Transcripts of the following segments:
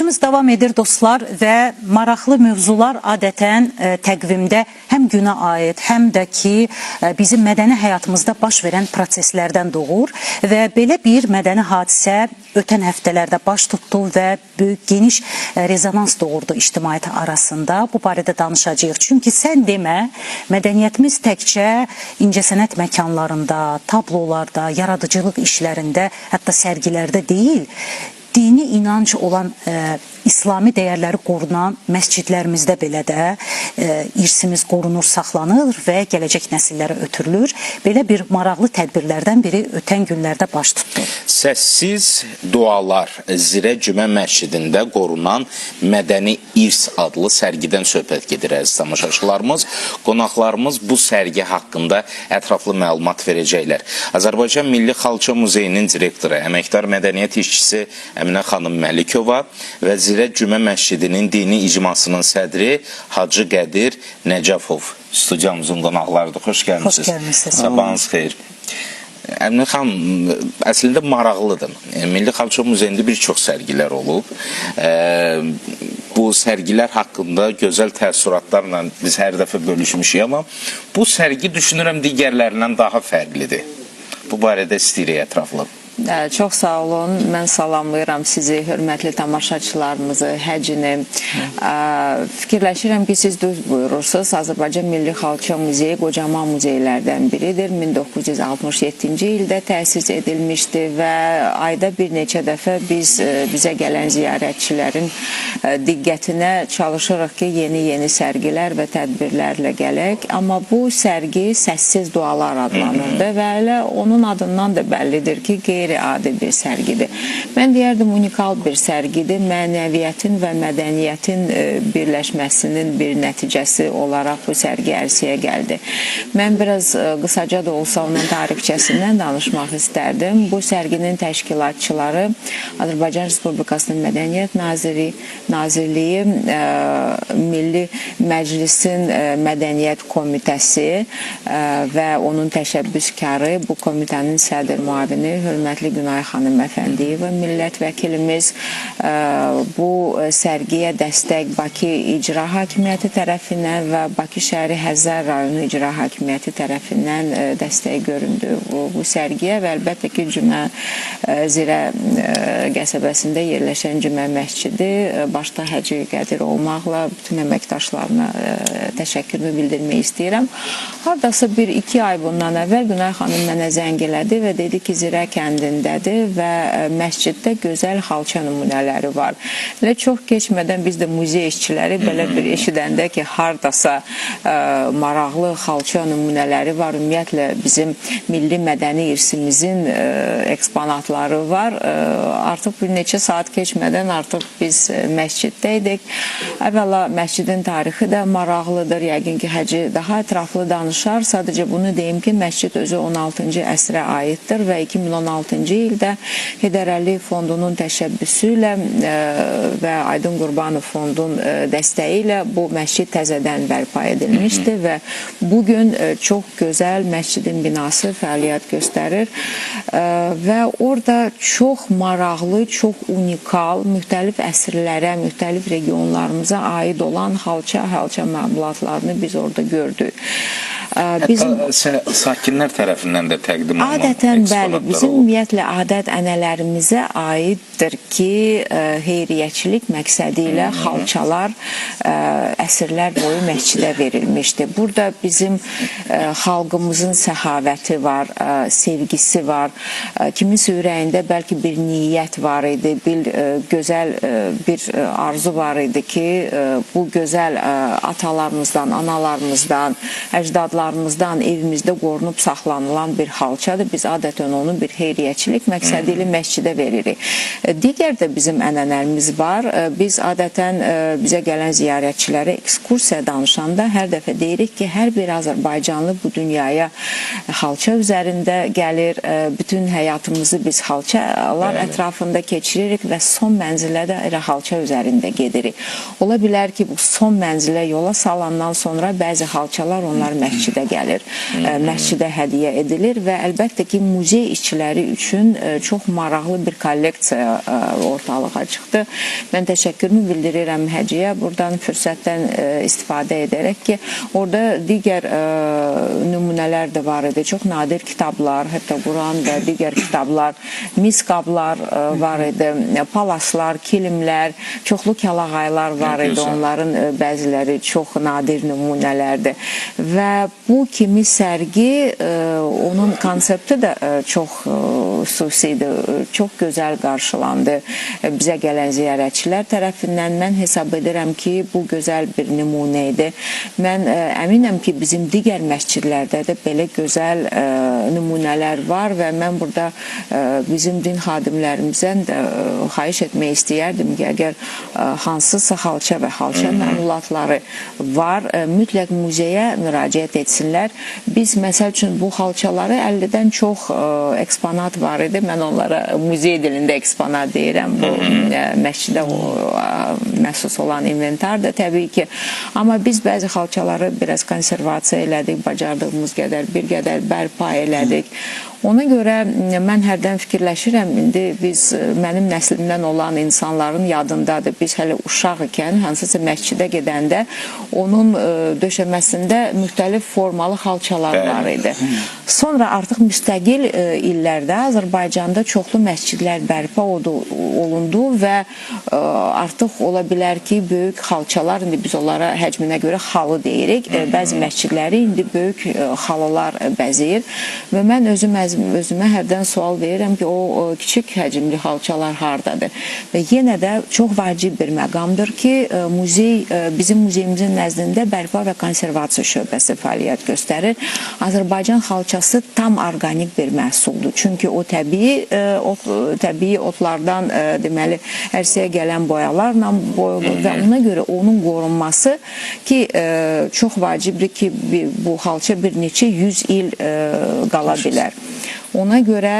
Verilişimiz davam edir dostlar və maraqlı mövzular adətən təqvimdə həm günə aid, həm də ki bizim mədəni həyatımızda baş verən proseslərdən doğur və belə bir mədəni hadisə ötən həftələrdə baş tutdu və böyük geniş rezonans doğurdu ictimaiyyət arasında. Bu barədə danışacağıq. Çünki sən demə, mədəniyyətimiz təkcə incəsənət məkanlarında, tablolarda, yaradıcılıq işlərində, hətta sərgilərdə deyil, dini inanc olan İslami dəyərləri qorunan məscidlərimizdə belə də irsimiz qorunur, saxlanılır və gələcək nəsillərə ötürülür. Belə bir maraqlı tədbirlərdən biri ötən günlərdə baş tutdu. Səssiz dualar Zirə Cümə Məscidində qorunan mədəni irs adlı sərgidən söhbət gedir əziz tamaşaçılarımız. Qonaqlarımız bu sərgi haqqında ətraflı məlumat verəcəklər. Azərbaycan Milli Xalça Muzeyinin direktoru, əməkdar mədəniyyət işçisi Əminə xanım Məlikova və Zirə Cümə Məscidinin dini icmasının sədri Hacı Qədir Nəcəfov studiyamızın qonaqlarıdır. Xoş gəlmisiniz. Xoş gəlmisiniz. Sabahınız xeyir. Əminə xanım, əslində maraqlıdır. Milli Xalça Muzeyində bir çox sərgilər olub. Bu sərgilər haqqında gözəl təəssüratlarla biz hər dəfə bölüşmüşük, amma bu sərgi düşünürəm digərlərindən daha fərqlidir. Bu barədə istəyirik ətraflı. Çox sağ olun. Mən salamlayıram sizi, hörmətli tamaşaçılarımızı, Həcini. Fikirləşirəm ki, siz düz buyurursunuz. Azərbaycan Milli Xalça Muzeyi qocaman muzeylərdən biridir. 1967-ci ildə təsis edilmişdi və ayda bir neçə dəfə biz bizə gələn ziyarətçilərin diqqətinə çalışırıq ki, yeni-yeni sərgilər və tədbirlərlə gələk. Amma bu sərgi Səssiz Dualar adlanırdı və elə onun adından da bəllidir ki, qeyri-adi bir sərgidir. Mən deyərdim unikal bir sərgidir. Mənəviyyətin və mədəniyyətin birləşməsinin bir nəticəsi olaraq bu sərgi ərsəyə gəldi. Mən biraz qısaca da olsa onun tarixçəsindən danışmaq istərdim. Bu sərginin təşkilatçıları Azərbaycan Respublikasının Mədəniyyət Nazirliyi, Milli Məclisin Mədəniyyət Komitəsi və onun təşəbbüskarı, bu komitənin sədr müavini hörmətli Günay xanım Əfəndiyeva millət vəkilimiz, bu sərgiyə dəstək Bakı İcra Hakimiyyəti tərəfindən və Bakı şəhəri Xəzər rayonu İcra Hakimiyyəti tərəfindən dəstək göründü bu sərgiyə və əlbəttə ki, Cümə Zirə qəsəbəsində yerləşən Cümə məscidi başda Hacı Qədir olmaqla bütün əməkdaşlarına təşəkkürümü bildirmək istəyirəm. Hardasa 1-2 ay bundan əvvəl Günay xanım mənə zəng elədi və dedi ki, Zirə kəndindədir və məsciddə gözəl xalça nümunələri var. Elə çox keçmədən biz də muzey işçiləri belə bir eşidəndə ki, hardasa maraqlı xalça nümunələri var, ümumiyyətlə bizim milli mədəni irsimizin eksponatları var. Artıq bir neçə saat keçmədən artıq biz məsciddə idik. Əvvəla məscidin tarixi də maraqlıdır. Yəqin ki, Hacı daha ətraflı danışar. Sadəcə bunu deyim ki, məscid özü 16-cı əsrə aiddir və 2016-cı ildə Heydər Əliyev Fondunun təşəbbüsü ilə və Aydın Qurbanov Fondun dəstəyi ilə bu məscid təzədən bərpa edilmişdi və bugün çox gözəl məscidin binası fəaliyyət göstərir və orada çox maraqlı, çox unikal, müxtəlif əsrlərə, müxtəlif regionlarımıza aid olan xalça məmulatlarını biz orada gördük. Bizim Hətta sakinlər tərəfindən də təqdim olunan Adətən bəli, eksponatlar bizim olub. ümumiyyətlə adət-ənənələrimizə aiddir ki, xeyriyyəçilik məqsədi ilə xalçalar əsrlər boyu məscidə verilmişdi. Burada bizim xalqımızın səxavəti var, sevgisi var. Kiminsə ürəyində bəlkə bir niyyət var idi, bir gözəl bir arzu var idi ki, bu gözəl atalarımızdan, analarımızdan, əcdadlarımızdan evimizdə qorunub saxlanılan bir xalçadır. Biz adətən onu bir xeyriyyəçilik məqsədi ilə məscidə veririk. Digər də bizim ənənələrimiz var. Biz adətən bizə gələn ziyarətçilərə ekskursiya danışanda hər dəfə deyirik ki, hər bir azərbaycanlı bu dünyaya xalça üzərində gəlir. Bütün həyatımızı biz xalçalar ətrafında keçiririk və son mənzilə də elə xalça üzərində gedirik. Ola bilər ki, bu son mənzilə yola salandan sonra bəzi xalçalar onlar məscidə məscidə gəlir, məscidə hədiyyə edilir və əlbəttə ki, muzey işçiləri üçün çox maraqlı bir kolleksiya ortalığa çıxdı. Mən təşəkkürümü bildirirəm Həcəyə buradan fürsətdən istifadə edərək ki, orada digər nümunələr də var idi. Çox nadir kitablar, hətta Quran və digər kitablar, mis qablar var idi, palaslar, kilimlər, çoxlu kəlağaylar var idi. Onların bəziləri çox nadir nümunələrdir. Və bu kimi sərgi, onun konsepti də çox xüsusidir, çox gözəl qarşılandı bizə gələn ziyarətçilər tərəfindən. Mən hesab edirəm ki, bu gözəl bir nümunə idi. Mən əminəm ki, bizim digər məscidlərdə də belə gözəl nümunələr var və mən burada bizim din xadimlərimizdən də xahiş etmək istəyərdim ki, əgər hansısa xalça və xalça məmulatları var, mütləq muzeyə müraciət etsinlər. Biz məsəl üçün bu xalçaları 50-dən çox eksponat var idi. Mən onlara muzey dilində eksponat deyirəm. Bu məscidə məxsus olan inventar da təbii ki. Amma biz bəzi xalçaları biraz konservasiya elədik, bacardığımız qədər bir qədər bərpa elədik. Ona görə mən hərdən fikirləşirəm, indi biz mənim nəslimdən olan insanların yadındadır. Biz hələ uşaq ikən hansısa məscidə gedəndə onun döşəməsində müxtəlif formalı xalçalar var idi. Sonra artıq müstəqil illərdə Azərbaycanda çoxlu məscidlər bərpa olundu və artıq ola bilər ki, böyük xalçalar, indi biz onlara həcminə görə xalı deyirik. Bəzi məscidləri indi böyük xalılar bəzəyir və mən özümə hərdən sual verirəm ki, o kiçik həcmli xalçalar hardadır? Və yenə də çox vacib bir məqamdır ki, muzey, bizim muzeyimizin nəzdində bərpa və konservasiya şöbəsi fəaliyyət göstərir. Azərbaycan xalçası tam orqanik bir məhsuldur. Çünki o təbii otlardan deməli ərsəyə gələn boyalarla boyulur və ona görə onun qorunması ki, çox vacibdir ki, bu xalça bir neçə yüz il qala bilər. Ona görə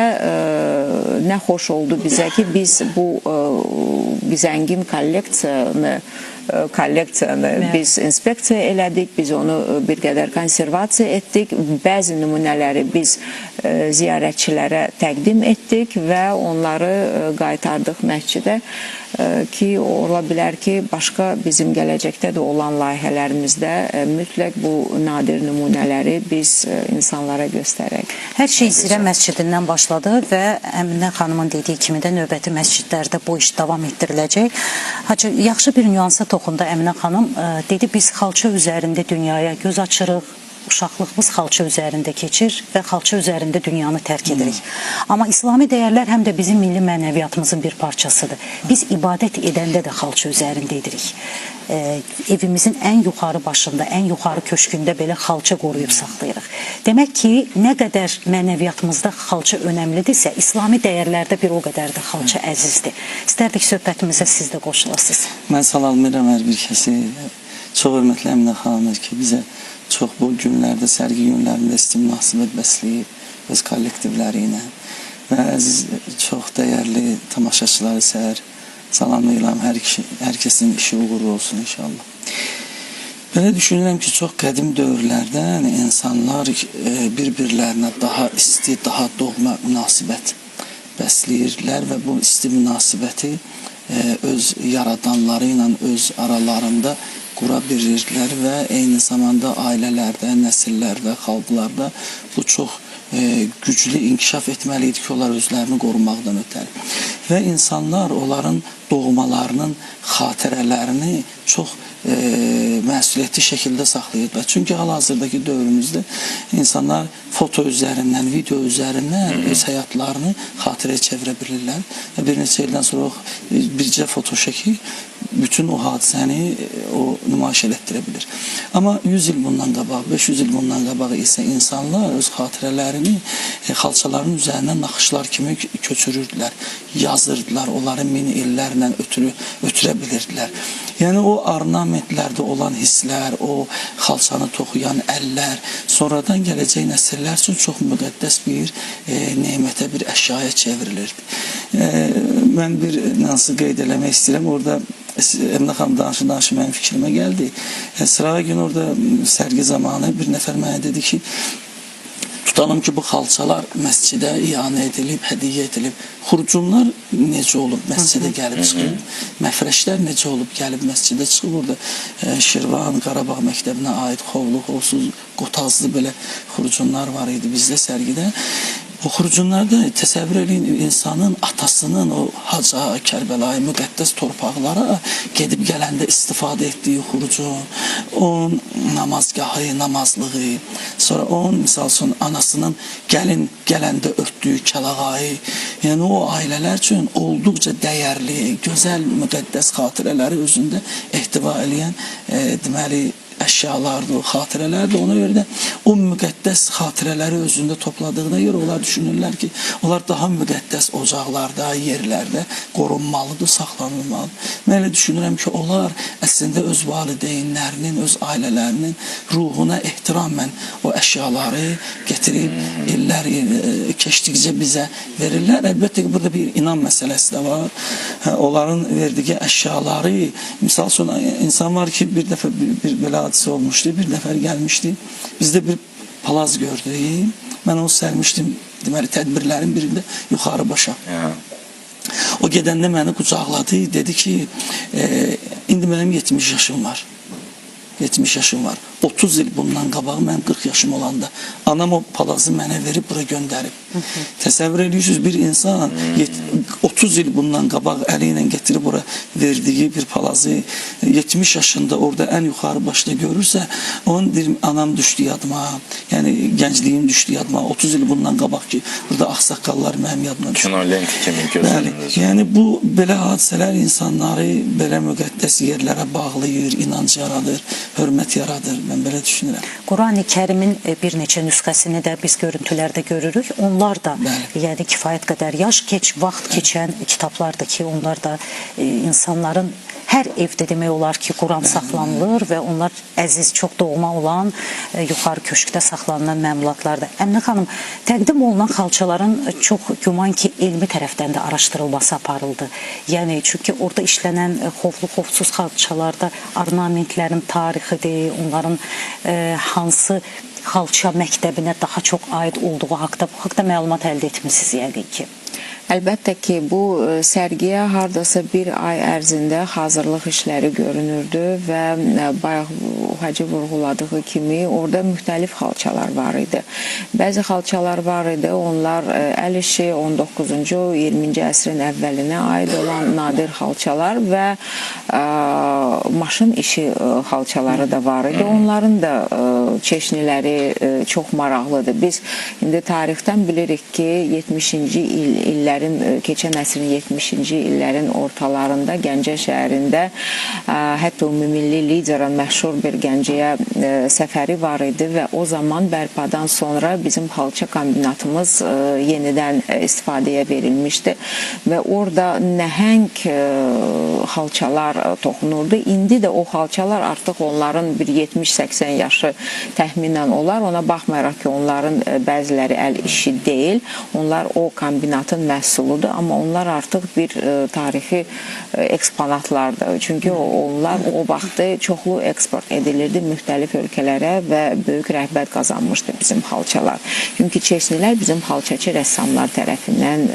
nə xoş oldu bizə ki, biz bu zəngin kolleksiyanı biz inspeksiya elədik, biz onu bir qədər konservasiya etdik. Bəzi nümunələri biz ziyarətçilərə təqdim etdik və onları qaytardıq məscidə ki, ola bilər ki, başqa bizim gələcəkdə də olan layihələrimizdə mütləq bu nadir nümunələri biz insanlara göstərək. Hər şey Zirə məscidindən başladı və Əminə xanımın dediyi kimi də növbəti məscidlərdə bu iş davam etdiriləcək. Hacı, yaxşı bir nüansa toxundu Əminə xanım. Dedi, biz xalça üzərində dünyaya göz açırıq, uşaqlığımız xalça üzərində keçir və xalça üzərində dünyanı tərk edirik. Amma İslami dəyərlər həm də bizim milli mənəviyyatımızın bir parçasıdır. Biz ibadət edəndə də xalça üzərində edirik. Evimizin ən yuxarı başında, ən yuxarı köşkündə belə xalça qoruyub saxlayırıq. Demək ki, nə qədər mənəviyyatımızda xalça önəmlidirsə, İslami dəyərlərdə bir o qədər də xalça əzizdir. İstərdik söhbətimizə siz də qoşulasınız. Mən salamlayıram hər bir kəsi. Çox hörmətli Əminə xanımdır ki, bizə çox bu günlərdə, sərgi günlərində isti münasibət bəsləyib öz kollektivləri ilə və əziz, çox dəyərli tamaşaçıları səhər salamlayıram. Hər kəsin işi uğurlu olsun inşallah. Belə düşünürəm ki, çox qədim dövrlərdən insanlar bir-birlərinə daha isti, daha doğma münasibət bəsləyirdilər və bu isti münasibəti öz yaradanları ilə öz aralarında qura bilirdilər və eyni zamanda ailələrdə, nəsillərdə, xalqlarda bu çox güclü inkişaf etməli idi ki, onlar özlərini qorumaqdan ötəri. Və insanlar onların doğmalarının xatirələrini çox məsuliyyətli şəkildə saxlayırdılar. Çünki hal-hazırdakı dövrümüzdə insanlar foto üzərindən, video üzərindən öz həyatlarını xatirəyə çevirə bilirlər. Və bir neçə ildən sonra bircə foto şəkil bütün o hadisəni o nümayiş elətdirə bilir. Amma 100 il bundan qabaq, 500 il bundan qabaq isə insanlar öz xatirələrini xalçaların üzərindən naxışlar kimi köçürürdülər, yazırdılar, onları min illərlə ötürə bilirdilər. Yəni o ornamentlərdə olan hisslər, o xalçanı toxuyan əllər sonradan gələcək nəsillər üçün çox müqəddəs bir nemətə, bir əşyaya çevrilirdi. Mən bir nüansı qeyd eləmək istəyirəm. Orada Əminə xanım danışı mənim fikrimə gəldi. Sırağa gün orada sərgi zamanı bir nəfər mənə dedi ki, tutalım ki, bu xalçalar məscidə iyanə edilib, hədiyyə edilib. Xurcunlar necə olub məscidə gəlib çıxıb? Məfrəşlər necə olub gəlib məscidə çıxıb? Orada Şirvan, Qarabağ məktəbinə aid xovlu, xovsuz, qotazlı belə xurcunlar var idi bizdə sərgidə. O xurcunlarda təsəvvür eləyin insanın atasının o Haca, Kərbəlayı, müqəddəs torpaqlara gedib gələndə istifadə etdiyi xurcun, onun namazgahı, namazlığı, sonra onun misal üçün anasının gəlin gələndə örtdüyü kəlağayı, yəni o ailələr üçün olduqca dəyərli, gözəl, müqəddəs xatirələri özündə ehtiva eləyən deməli əşyalardır, o xatirələrdir. Ona görə də o müqəddəs xatirələri özündə topladığına görə onlar düşünürlər ki, onlar daha müqəddəs ocaqlarda, yerlərdə qorunmalıdır, saxlanılmalıdır. Mən elə düşünürəm ki, onlar əslində öz valideynlərinin, öz ailələrinin ruhuna ehtiramla o əşyaları gətirib illər keçdikcə bizə verirlər. Əlbəttə ki, burada bir inam məsələsi də var. Onların verdiyi əşyaları, misal üçün insan var ki, bir dəfə bir belə hadisə olmuşdu, bir nəfər gəlmişdi, bizdə bir palaz gördü. Mən onu sərmişdim, deməli, tədbirlərin birində yuxarı başa. O gedəndə məni qucaqladı, dedi ki, indi mənim 70 yaşım var. 70 yaşım var. 30 il bundan qabaq mənim 40 yaşım olanda anam o palazı mənə verib bura göndərib. Təsəvvür edirsiniz, bir insan 30 il bundan qabaq əli ilə gətirib bura verdiyi bir palazı 70 yaşında orada ən yuxarı başda görürsə, onun deyir, anam düşdü yadıma, yəni gəncliyim düşdü yadıma, 30 il bundan qabaq ki, burada ağsaqqallar mənim yadıma düşdü. Kino lenti kimi göz önündə. Yəni bu belə hadisələr insanları belə müqəddəs yerlərə bağlayır, inanc yaradır, hörmət yaradır. Mən belə düşünürəm. Qurani Kərimin bir neçə nüsxəsini də biz görüntülərdə görürük. Onlar da yəni kifayət qədər yaş keç, vaxt keçən kitablardır ki, onlar da insanların hər evdə demək olar ki, Quran saxlanılır və onlar əziz, çox doğma olan yuxarı köşkdə saxlanılan məmulatlardır. Əminə xanım, təqdim olunan xalçaların çox güman ki, elmi tərəfdən də araşdırılması aparıldı. Yəni çünki orada işlənən xovlu, xovsuz xalçalarda ornamentlərin tarixidir, onların hansı xalça məktəbinə daha çox aid olduğu haqda, bu haqda məlumat əldə etmisiniz yəqin ki. Əlbəttə ki, bu sərgiyə hardasa bir ay ərzində hazırlıq işləri görünürdü və bayaq Hacı vurğuladığı kimi orada müxtəlif xalçalar var idi. Bəzi xalçalar var idi, onlar əl işi 19-cu, 20-ci əsrin əvvəlinə aid olan nadir xalçalar və maşın işi xalçaları da var idi. Onların da çeşniləri çox maraqlıdır. Biz indi tarixdən bilirik ki, 70-ci illərin, keçən əsrin 70-ci illərin ortalarında Gəncə şəhərində hətta ümummilli liderin məşhur bir Gəncəyə səfəri var idi və o zaman bərpadan sonra bizim xalça kombinatımız yenidən istifadəyə verilmişdi və orada nəhəng xalçalar toxunurdu. İndi də o xalçalar artıq onların bir 70-80 yaşı təxminən olar. Ona baxmayaraq ki, onların bəziləri əl işi deyil. Onlar o kombinatın məhsuludur, amma onlar artıq bir tarixi eksponatlardır. Çünki onlar o vaxtı çoxlu eksport edilirdi müxtəlif ölkələrə və böyük rəğbət qazanmışdı bizim xalçalar. Çünki çeşnilər bizim xalçaçı rəssamlar tərəfindən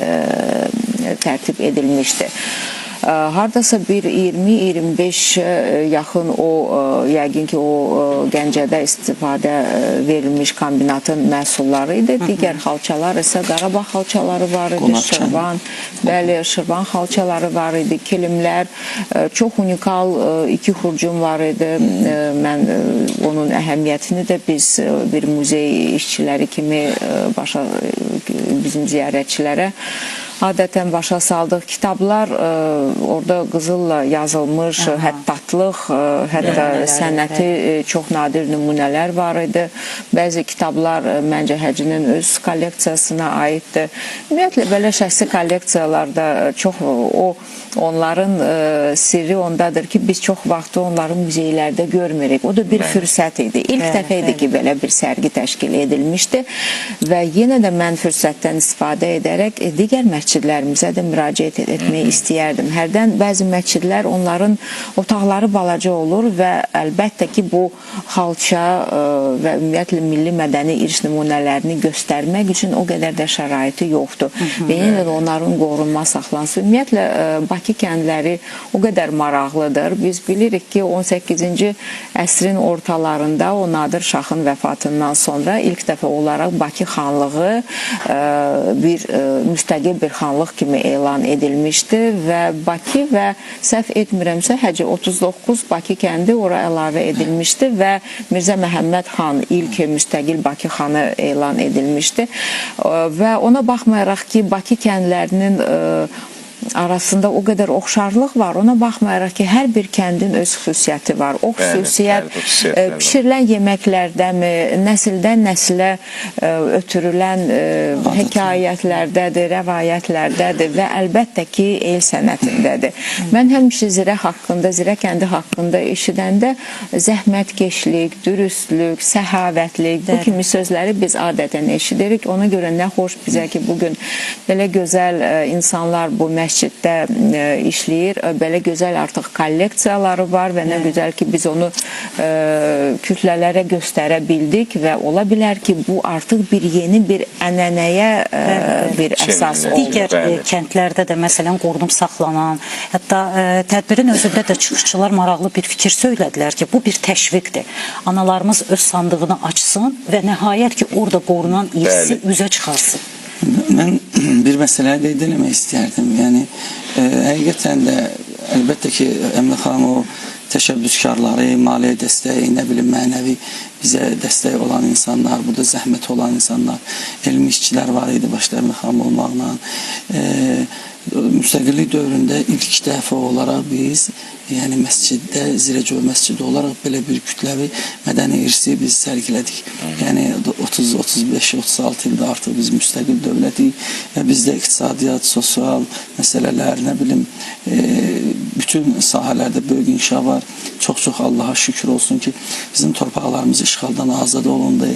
tərtib edilmişdi. Hardasa bir 20-25 yaxın o yəqin ki, o Gəncədə istifadə verilmiş kombinatın məhsulları idi. Digər xalçalar isə Qarabağ xalçaları var idi, Şirvan, bəli, Şirvan xalçaları var idi, kilimlər, çox unikal iki xurcun var idi. Mən onun əhəmiyyətini də biz bir muzey işçiləri kimi bizim ziyarətçilərə adətən başa saldıq. Kitablar orada qızılla yazılmış, həttatlıq, hətta sənəti çox nadir nümunələr var idi. Bəzi kitablar məncə Həcinin öz kolleksiyasına aiddir. Ümumiyyətlə belə şəxsi kolleksiyalarda çox onların sirri ondadır ki, biz çox vaxtı onları muzeylərdə görmürük. O da bir fürsət idi. İlk dəfə idi ki, belə bir sərgi təşkil edilmişdi və yenə də mən fürsətdən istifadə edərək digər məscidlərimizə də müraciət etmək istəyərdim. Hərdən bəzi məscidlər onların otaqları balaca olur və əlbəttə ki, bu xalça və ümumiyyətlə milli mədəni irs nümunələrini göstərmək üçün o qədər də şəraiti yoxdur. Və yenə də onların qorunma saxlansın. Ümumiyyətlə Bakı kəndləri o qədər maraqlıdır. Biz bilirik ki, 18-ci əsrin ortalarında o Nadir Şahın vəfatından sonra ilk dəfə olaraq Bakı xanlığı bir müstəqil bir xanlıq kimi elan edilmişdi və Bakı və səhv etmirəmsə Həcə 39 Bakı kəndi ora əlavə edilmişdi və Mirzə Məhəmməd xan ilk müstəqil Bakı xanı elan edilmişdi. Və ona baxmayaraq ki, Bakı kəndlərinin arasında o qədər oxşarlıq var. Ona baxmayaraq ki, hər bir kəndin öz xüsusiyyəti var. O xüsusiyyət pişirilən yeməklərdəmi, nəsildən nəsilə ötürülən hekayətlərdədir, rəvayətlərdədir və əlbəttə ki, el sənətindədir. Mən həmişə Zirə haqqında, Zirə kəndi haqqında eşidəndə zəhmətkeşlik, dürüstlük, səxavətlik bu kimi sözləri biz adətən eşidirik. Ona görə nə xoş bizə ki, bugün belə gözəl insanlar bu məsciddə işləyir. Belə gözəl artıq kolleksiyaları var və nə gözəl ki, biz onu kütlələrə göstərə bildik və ola bilər ki, bu artıq bir yeni bir ənənəyə bir əsas oldu. Digər kəndlərdə də məsələn qorunub saxlanan, hətta tədbirin özündə də çıxışçılar maraqlı bir fikir söylədilər ki, bu bir təşviqdir. Analarımız öz sandığını açsın və nəhayət ki, orada qorunan irsi üzə çıxarsın. Mən bir məsələyə qeyd eləmək istərdim. Yəni həqiqətən də əlbəttə ki, Əminə xanım o təşəbbüskarları, maliyyə dəstəyi, nə bilim mənəvi bizə dəstək olan insanlar, burada zəhmət olan insanlar, elmi işçilər var idi başda Əminə xanım olmaqla. Müstəqillik dövründə ilk dəfə olaraq biz, yəni məsciddə, Zirə Cümə məscidi olaraq belə bir kütləvi mədəni irsi biz sərgilədik. Yəni 30, 35, 36 ildə artıq biz müstəqil dövlətik və bizdə iqtisadiyyat, sosial məsələlər, nə bilim, bütün sahələrdə böyük inkişaf var. Çox-çox Allaha şükür olsun ki, bizim torpaqlarımız işğaldan azad olundu.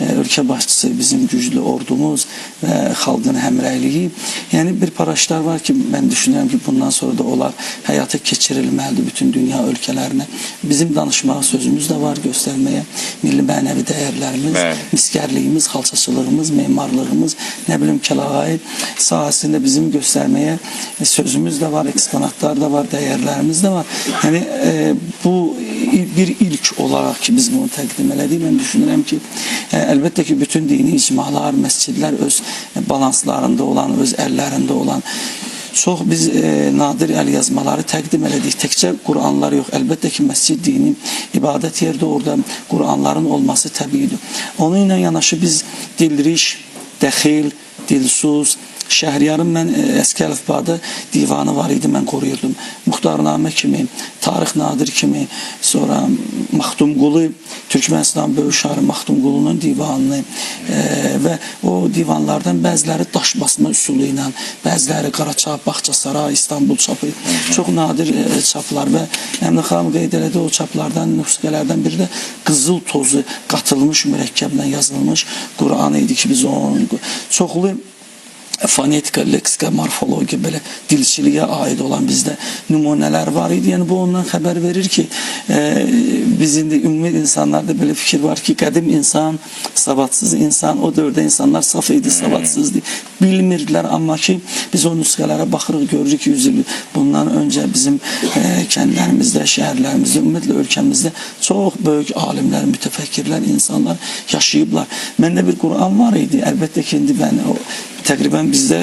Ölkə başçısı, bizim güclü ordumuz və xalqın həmrəyliyi. Yəni bir paraşlar var ki, mən düşünürəm ki, bundan sonra da onlar həyata keçirilməlidir bütün dünya ölkələrinə. Bizim danışmağa sözümüz də var, göstərməyə milli mənəvi dəyərlərimiz, miskərliyimiz, xalçaçılığımız, memarlığımız, nə bilim kəlağayı sahəsində bizim göstərməyə sözümüz də var, eksponatlar da var, dəyərlərimiz də var. Yəni bu bir ilk olaraq ki, biz bunu təqdim elədik. Mən düşünürəm ki, əlbəttə ki, bütün dini icmalar, məscidlər öz balanslarında olan, öz əllərində olan çox biz nadir əl yazmaları təqdim elədik. Təkcə Qur'anlar yox. Əlbəttə ki, məscid dini ibadət yerdə orada Qur'anların olması təbiidir. Onunla yanaşı biz dildiriş, dəxil, dilsuz, Şəhriyarın mən əski əlifbada divanı var idi, mən qoruyurdum. Muxtarnamə kimi, Tarix Nadir kimi, sonra Maxtumqulu, Türkmənistan böyük şairi Maxtumqulunun divanını və o divanlardan bəziləri daş basma üsulu ilə, bəziləri Qaraçap, Bağçasaray, İstanbul çapı, çox nadir çaplar və Əminə xanım qeyd elədi, o çaplardan, nüsxələrdən biri də qızıl tozu qatılmış mürəkkəblə yazılmış Quran idi ki, biz onun çoxlu fonetika, leksika, morfologiya belə dilçiliyə aid olan bizdə nümunələr var idi. Yəni bu ondan xəbər verir ki, biz indi ümumi insanlarda belə fikir var ki, qədim insan, savadsız insan, o dövrdə insanlar saf idi, savadsızdı, bilmirdilər, amma ki biz o nüsxələrə baxırıq, görürük ki, 100 il bundan öncə bizim kəndlərimizdə, şəhərlərimizdə, ümumiyyətlə ölkəmizdə çox böyük alimlər, mütəfəkkirlər, insanlar yaşayıblar. Məndə bir Quran var idi. Əlbəttə ki, indi mən o təqribən bizdə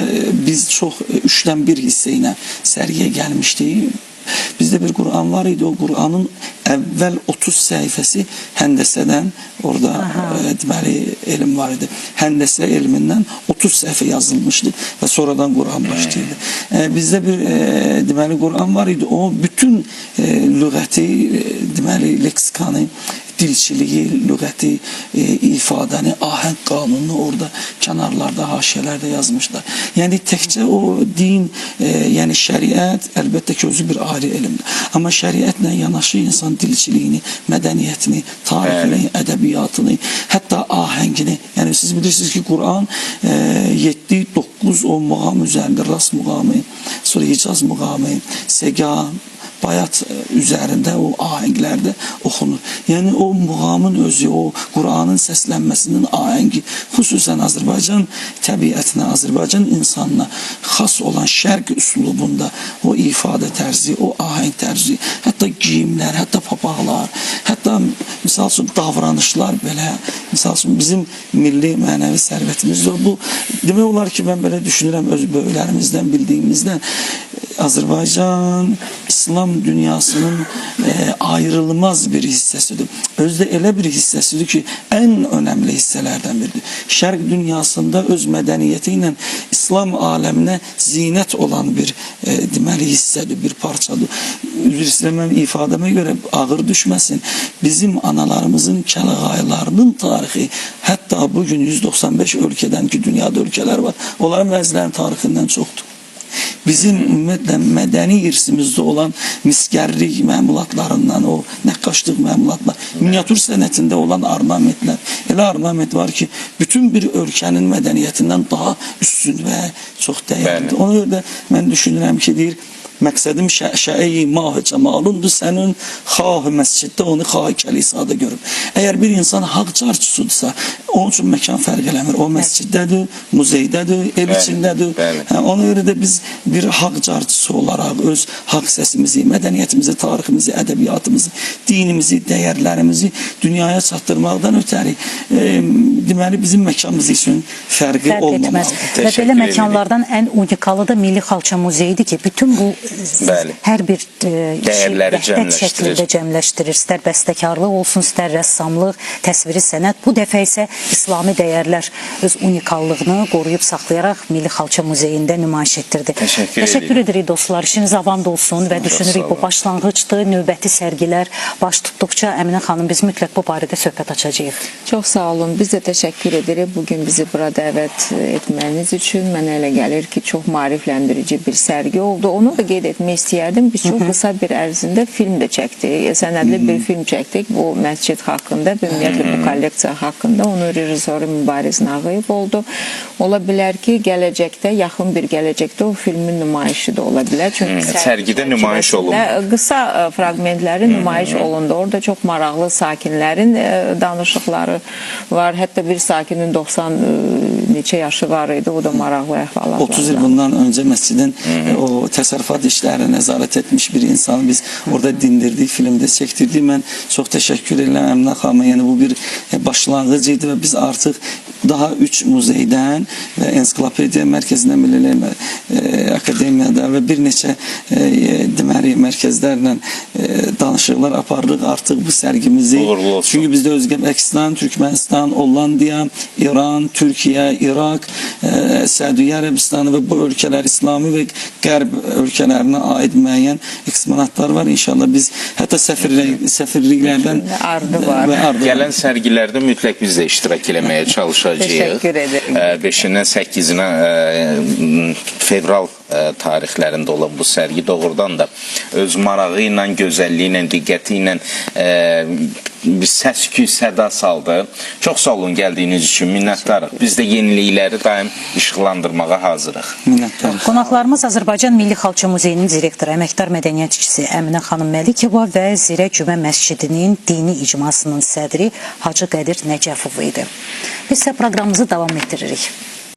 biz çox 3-dən 1 hissə ilə sərgiyə gəlmişdik. Bizdə bir Quran var idi. O Quranın əvvəl 30 səhifəsi həndəsədən orada deməli elm var idi. Həndəsə elmindən 30 səhifə yazılmışdı və sonradan Quran başlayırdı. Bizdə bir deməli Quran var idi. O bütün lüğəti, deməli leksikanı, Dilçiliyi, lüğəti, ifadəni, ahəng qanununu orada kənarlarda, haşiyələrdə yazmışlar. Yəni təkcə o din, yəni şəriət əlbəttə ki, özü bir ayrı elmdir. Amma şəriətlə yanaşı insan dilçiliyini, mədəniyyətini, tarixini, ədəbiyyatını, hətta ahəngini. Yəni siz bilirsiniz ki, Quran 7-9 o muğam üzərində, Rast muğamı, sonra Hicaz muğamı, Segah, Bayat üzərində o ahənglərdə oxunur. Yəni o muğamın özü, o Qur'anın səslənməsinin ahəngi, xüsusən Azərbaycan təbiətinə, Azərbaycan insanına xas olan şərq üslubunda o ifadə tərzi, o ahəng tərzi, hətta geyimlər, hətta papaqlar, hətta misal üçün davranışlar belə, misal üçün bizim milli mənəvi sərvətimizdir. Bu demək olar ki, mən belə düşünürəm öz böyüklərimizdən bildiyimizdən Azərbaycan İslam dünyasının ayrılmaz bir hissəsidir. Özü də elə bir hissəsidir ki, ən önəmli hissələrdən biridir. Şərq dünyasında öz mədəniyyəti ilə İslam aləminə zinət olan bir deməli hissədir, bir parçadır. Üzr istəyirəm, mənim ifadəmə görə ağır düşməsin. Bizim analarımızın kəlağaylarının tarixi hətta bugün 195 ölkədən ki, dünyada ölkələr var, onların bəzilərinin tarixindən çoxdur. Bizim ümumiyyətlə mədəni irsimizdə olan misgərlik məmulatlarından, o nəqqaşlıq məmulatlar, miniatür sənətində olan ornamentlər, elə ornament var ki, bütün bir ölkənin mədəniyyətindən daha üstün və çox dəyərlidir. Bəli. Ona görə də mən düşünürəm ki, deyir, məqsədim şəşəyi mah cəmalundur sənin, xah məsciddə onu xah kəlisada görüb. Əgər bir insan haqq carçısıdırsa, onun üçün məkan fərq eləmir. O məsciddədir, muzeydədir, ev Bəli, içindədir. bəli. Hə, ona görə də biz bir haqq carçısı olaraq öz haqq səsimizi, mədəniyyətimizi, tariximizi, ədəbiyyatımızı, dinimizi, dəyərlərimizi dünyaya çatdırmaqdan ötəri, deməli bizim məkanımız üçün fərqi Fərq etməz. olmamalıdır. Və Təşəkkür belə edirik. məkanlardan ən unikalı da Milli Xalça Muzeyidir ki, bütün bu Bəli. hər bir işi Dəyərləri vəhdət cəmləşdirir. şəklində cəmləşdirir. İstər bəstəkarlıq olsun, istər rəssamlıq, təsviri sənət. Bu dəfə isə İslami dəyərlər öz unikallığını qoruyub saxlayaraq Milli Xalça Muzeyində nümayiş etdirdi. Təşəkkür Təşəkkür edirik. edirik dostlar. İşiniz avant olsun və düşünürük sağ bu olun. başlanğıcdır. Növbəti sərgilər baş tutduqca Əminə xanım biz mütləq bu barədə söhbət açacağıq. Çox sağ olun. Biz də təşəkkür edirik bugün bizi bura dəvət etməyiniz üçün. Mənə elə gəlir ki, çox maarifləndirici bir sərgi oldu. Onu da qeyd etmək istəyərdim. Biz çox qısa bir ərzində film də çəkdik. Sənədli bir film çəkdik bu məscid haqqında, ümumiyyətlə bu kolleksiya haqqında. Onun rejissoru Mübariz Nağıyev oldu. Ola bilər ki, gələcəkdə, yaxın bir gələcəkdə o filmin nümayişi də ola bilər. Çünki Sərgidə nümayiş olundu. çərçivəsində qısa fraqmentləri nümayiş olundu. Orada çox maraqlı sakinlərin danışıqları var. Hətta bir sakinin 90 neçə yaşı var idi. O da maraqlı əhvalatlar. 30 il bundan öncə məscidin o təsərrüfat işlərini nəzarət etmiş bir insanı biz orada dindirdik, filmdə çəkdirdik. Mən çox təşəkkür edirəm Əminə xanıma. Yəni bu bir başlanğıc idi və biz artıq daha 3 muzeydən və ensiklopediya mərkəzindən Milli Elmlər Akademiyada və bir neçə deməli mərkəzlərlə danışıqlar aparırıq. Artıq bu sərgimizi Uğurlu olsun. Çünki bizdə Özbəkistan, Türkmənistan, Hollandiya, İran, Türkiyə, İraq, Səudiyyə Ərəbistanı və bu ölkələr İslami və Qərb ölkələrinə aid müəyyən eksponatlar var. İnşallah biz hətta səfirliklərdən Ardı var. və ardı var. Gələn sərgilərdə mütləq biz də iştirak eləməyə çalışacağıq. Təşəkkür ederim. 5-dən 8-inə fevral tarixlərində olan bu sərgi doğrudan da öz marağı ilə, gözəlliyi ilə, diqqəti ilə bir səs-küy səda saldı. Çox sağ olun gəldiyiniz üçün, minnətdarıq. Biz də yenilikləri daim işıqlandırmağa hazırıq. Minnətdarıq. Qonaqlarımız Azərbaycan Milli Xalça Muzeyinin direktoru, əməkdar mədəniyyət işçisi Əminə xanım Məlikova və Zirə Cümə Məscidinin dini icmasının sədri Hacı Qədir Nəcəfov idi. Biz isə proqramımızı davam etdiririk.